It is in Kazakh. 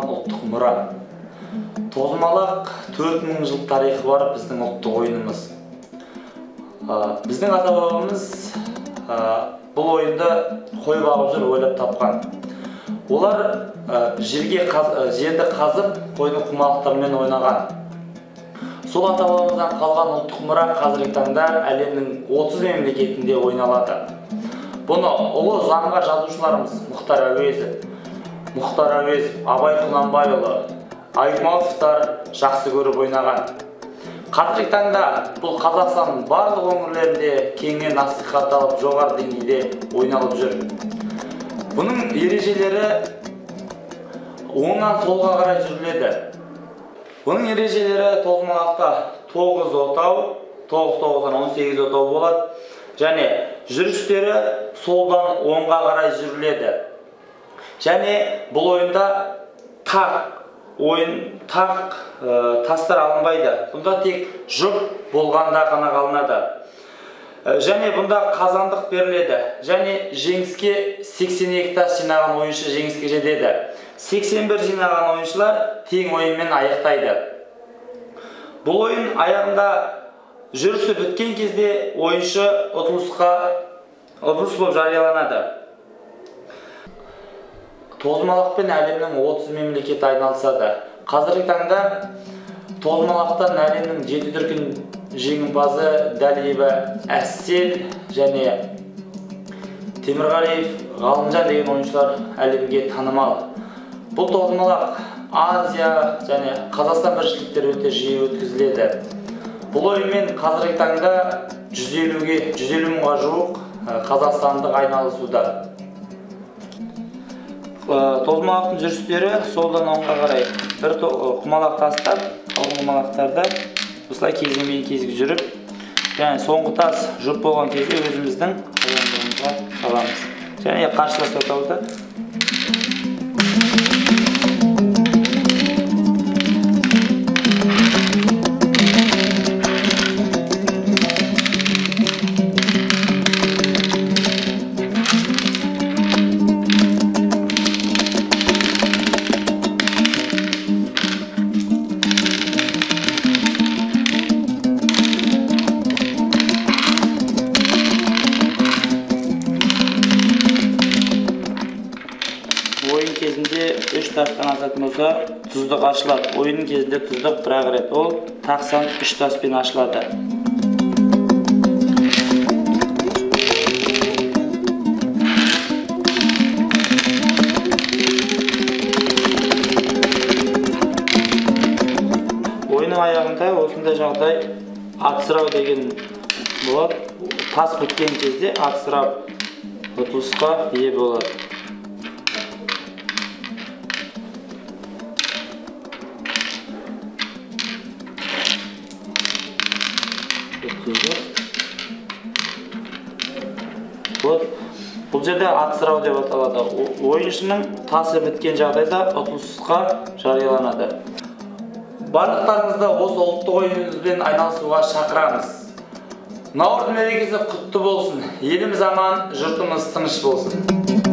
қалған ұлттық мұра. Тоғызқұмалақ 4000 жыл тарихы бар біздің ұлттық ойынымыз. Біздің ата-бабамыз бұл ойынды қой бағып жүріп ойлап тапқан. Олар жерді қазып, қойдың құмалақтарымен ойнаған. Сол ата-бабамыздан қалған ұлттық мұра қазіргі таңда әлемнің 30 мемлекетінде ойналады. Бұны ұлы заңғар жазушыларымыз Мұхтар Әуезов, Абай Құнанбайұлы, Айтматовтар жақсы көріп ойнаған. Қазіргі таңда бұл Қазақстанның барлық өңірлерінде кеңінен насихатталып, жоғары деңгейде ойналып жүр. Бұның ережелері оңнан солға қарай жүріледі. Бұның ережелері тоғызқұмалақта 9 отау, 9-9-дан 18 отау болады. Және жүрістері солдан оңға қарай жүріледі. Және бұл ойында тақ тастар алынбайды. Бұнда тек жұп болғанда ғана қалынады. Және бұнда қазандық беріледі. Және жеңіске 82 тас жинаған ойыншы жеңіске жетеді. 81 жинаған ойыншылар тең ойынмен аяқтайды. Бұл ойын аяғында жүрісі біткен кезде ойыншы ұтылыс болып жарияланады. Тоғызқұмалақпен әлемнің 30 мемлекеті айналысады. Қазіргі таңда тоғызқұмалақтан әлемнің 7 дүркін жеңімпазы Дәлиева Әсел және Темірғалиев Ғалымжан деген ойыншылар әлемге танымал. Бұл тоғызқұмалақ Азия және Қазақстан біріншіліктері өте жиі өткізіледі. Бұл ойынмен қазіргі таңда 150 мыңға жуық қазақстандық айналысуда. Тоғызқұмалақтың жүрістері солдан оңға қарай бір құмалақ тастап, қалған құмалақтарды осылай кезеңмен кезек жүріп, және соңғы тас жұп болған кезде өзіміздің қазандығымызға саламыз. Және қарсылас отауды кезінде 3 тастан асатын болса, тұздық ашылады. Ойын кезінде тұздық бір-ақ рет, ол тақ сан 3 таспен ашылады. Ойынның аяғында осындай жағдай атсырау деген болады. Тас біткен кезде атсырап ұтылысқа ие болады. Бұл жерде атсырау деп аталады. Ойыншының тасы біткен жағдайда ұтылысқа жарияланады. Барлықтарыңызды осы ұлттық ойынымызбен айналысуға шақырамыз. Наурыз мерекесі құтты болсын. Еліміз аман, жұртымыз тыныш болсын.